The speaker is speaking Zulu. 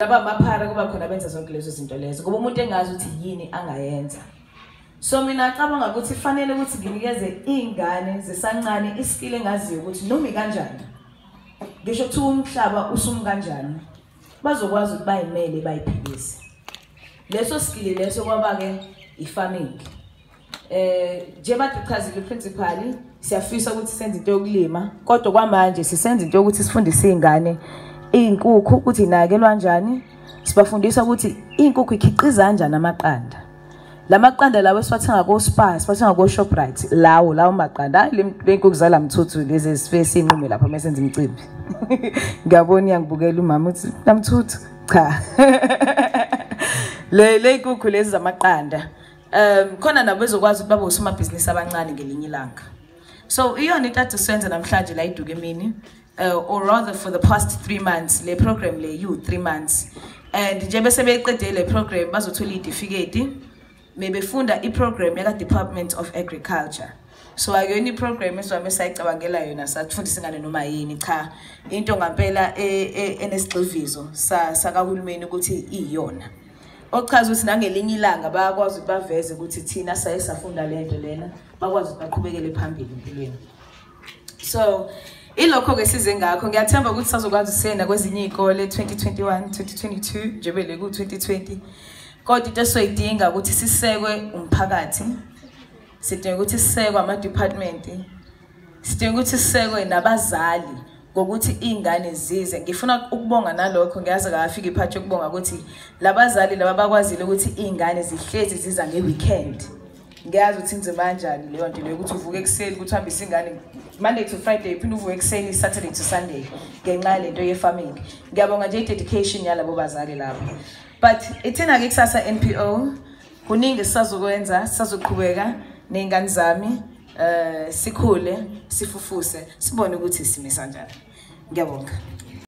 Laba amaphara kuba khona benza zonke lezo zinto lezo, ngoba umuntu engazi ukuthi yini angayenza. So mina ngicabanga ukuthi fanele ukuthi nginikeze iy'ngane zisancane iskill engaziyo ukuthi noma ikanjani, ngisho kuthiwa umhlaba usumi kanjani, bazokwazi ukuthi bayimele bayiphilise. Leso skill leso kwaba-ke i-farming. Njengoba ndichazile uprincipal, siyafisa ukuthi senze into yokulima, kodwa kwamanje sisenza into yokuthi sifundise iy'ngane iy'nkukhu ukuthi inakekelwa kanjani, sibafundisa ukuthi iy'nkukhu ikhiqiza kanjani amaqanda. La maqanda lawo esiwathenga ko-Spar, siwathenga ko-Shoprite, lawo maqanda, hayi le nkukhu zalamthuthu lezi esifike siyinqume lapha uma senza imicimbi. Ngiyabona iyangibukela umama uthi lamthuthu, cha. Le nkukhu lezi zamaqanda. Khona nabo bezokwazi ukuthi babe osomabhizinisi abancane ngelinye ilanga. So iyona into ade siyenza namhlanje la iDuke emini, or rather for the past 3 months, le program le you 3 months. And nje bese beyiqedile le program bazothola itifiketi mebefunda iprogram yaka Department of Agriculture. So akuyona iprogram esivame sayicabangela yona sathundisa ingane noma yini, cha, into ngampela enesigxivizo sakahulumeni ukuthi iyona. Okuchaza ukuthi nangelinye ilanga bayakwazi ukuthi baveze ukuthi thina saye safunda lento lena, bakwazi ukuthi baqhubekele phambili empilweni. So ilokho ke size ngakho, ngiyathemba ukuthi sazokwazi ukusenda kwezinye izikole 2021, 2022 njengoba le ku 2020. Kodwa into esizoyidinga ukuthi sisekwe umphakathi, sidinga ukuthi sisekwe ama-department, sidinga ukuthi sisekwe nabazali ngokuthi iy'ngane zize. Ngifuna ukubonga nalokho, ngiyazi akafika iphathi yokubonga ukuthi labazali laba bakwazile ukuthi iy'ngane zihlezi ziza nge-weekend. Ngiyazi ukuthi inzima kanjani leyo nto leyo, ukuthi uvuke ekuseni ukuthi uhambise ingane Monday to Friday, uphinde uvuke ekuseni Saturday to Sunday ngenxa yalento ye-farming. Ngiyabonga nje i-dedication yalabo bazali labo. But ithina-ke kusasa NPO, kuningi sisazokwenza, sisazoqhubeka ney'ngane zami, sikhule, sifufuse, sibone ukuthi simisa kanjani. Ngiyabonga.